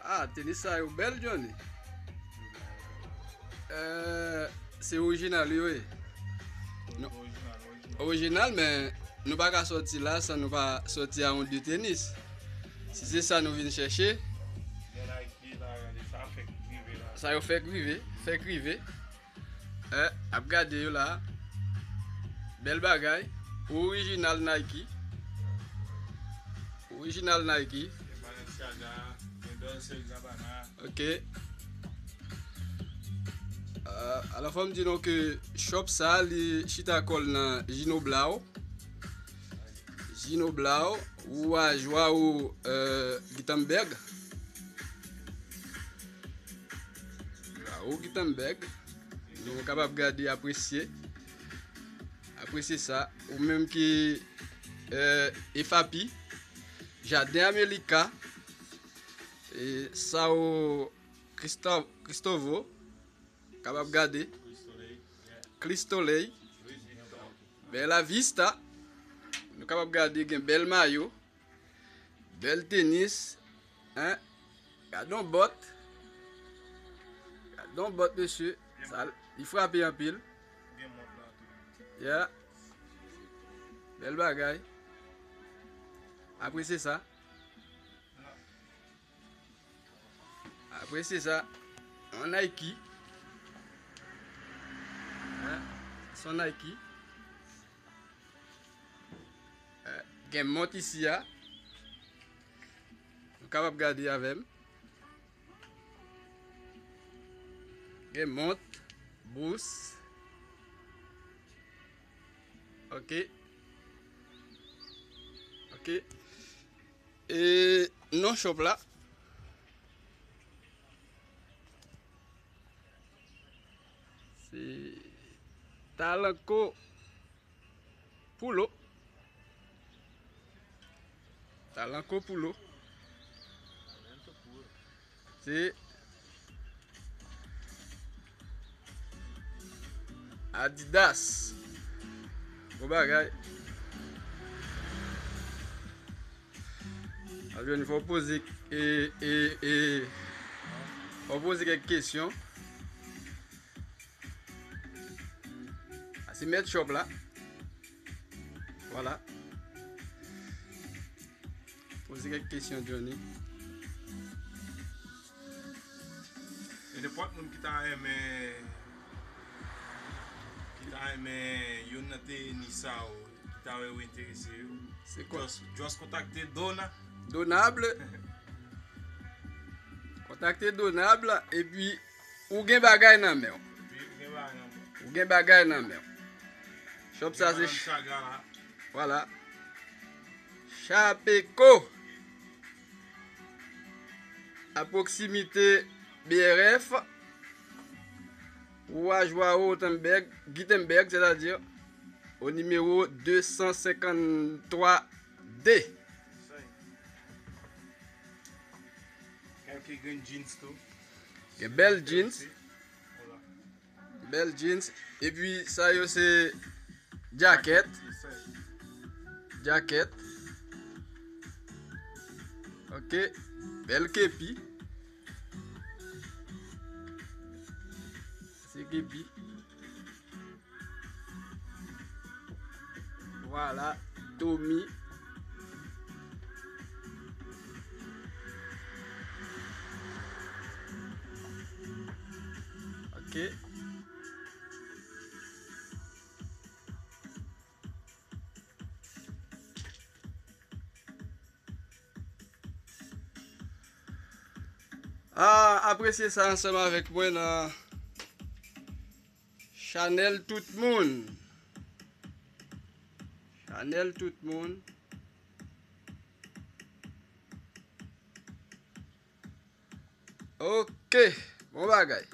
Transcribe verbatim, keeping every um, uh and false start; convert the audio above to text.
Ah, tenis sa yo bèl, Johnny. Eh, se orijinal yo ye. Non. Orijinal, men nou pa ka sòti la san nou pa sòti a yon de tenis. Si se sa nou vin chèche. Sa yo fèk rive, fèk rive. Eh, ap gade yo la. Bèl bagay. Orijinal Nike. Orijinal Nike. Gen Balenciaga, gen Dolce Gabbana. Ok. Euh, alò, fò m di nou ke shop sa, li chita kò l nan Gino Blau. Gino Blau, ou a Joao, euh, Gutenberg. Joao Gutenberg. Nou kapab gade, apresye. Apresye sa. Ou menm ki, euh, F A P, Jaden Amelika, e Sao Cristo-, Cristovo, kapab gade. Cristo Rey. Bella Vista. Nou kapab gade, gen bèl mayo, bèl tenis, hein? Gade yon bòt. Gade yon bòt, mesye. Sa, li frape anpil. Yeah. Bèl bagay. Apresye sa. Apresye sa, yon Nike. Hein? Se yon Nike. Eh, gen mont isi a. Ou kapab gade avè m. Gen mont, bous. Ok. Ok. E non shop la, se Talanko Pulo. Talanko Pulo. Se Adidas. Bon bagay. Ap jwenn, fò w poze, e, e, e, fò w poze kèk kesyon. A se mèt shop la. Vwala. Poze kèk kesyon, Johnny. E nenpòt moun ki ta renmen, ki ta renmen youn nan tenis sa yo, ki ta wè yo enterese yo. Se kwa? Just, just kontakte Dona. Donable. Kontakte Donable, epi ou gen bagay nan men w. Epi ou gen bagay nan men w. Ou gen bagay nan men w. Shop sa se Balenciaga la. Vwala. Chapeco. A pwoksimite B R F. Ou a Joao Gutenberg, Gutenberg, sètadi o nimewo de san senkanntwa de. Kèlke grenn jeans tou. Gen bèl jeans. Bèl jeans. Epi sa yo se djakèt. Djakèt. Ok. Bèl kepi. Se kepi. Vwala, Tommy. Ok. Ah, apresye sa ansanm avèk mwen nan chanèl tout moun. Chanèl tout moun. Ok, bon bagay.